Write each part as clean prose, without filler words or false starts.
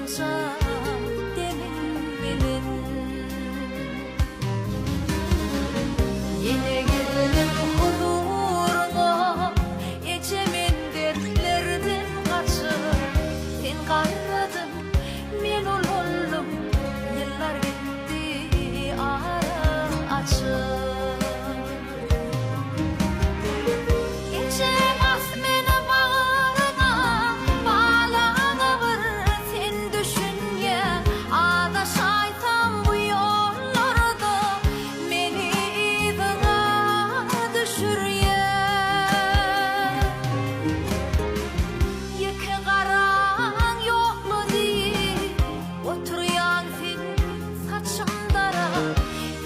Damja demiň bilen. Ýene geldim huzuryňa, Eje men dertlerden gaçyp, Sen garradyň, men ulaldym, Ýyllar gitdi ara açyp. Eje bas meni bagryňa, Balaňa bir sen düşünýä, Azaşaýsam bu ýollarda, Meni yzyňa düşürýä. Ýeke garaň ýokmy diýip, Oturýaň sen saçym darap,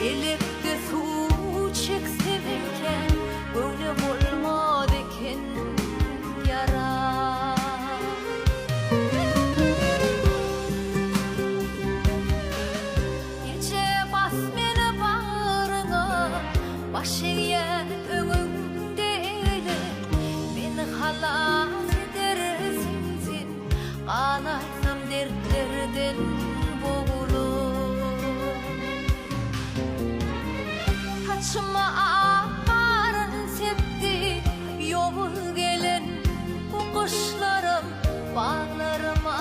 Elekde suw çeksememkä, Göwne bolmaz eken ýara. Eje bas meni bagryňa, Baş egýän öňüňde eglip, Meni halas edersiň sen, Galaýsam dertlerden bogulyp. Saçyma ak garyn sepdi, Ýowuz gelen bu gyşlarym, Baglaryma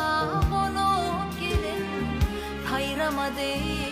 gonup gelen, Saýramady.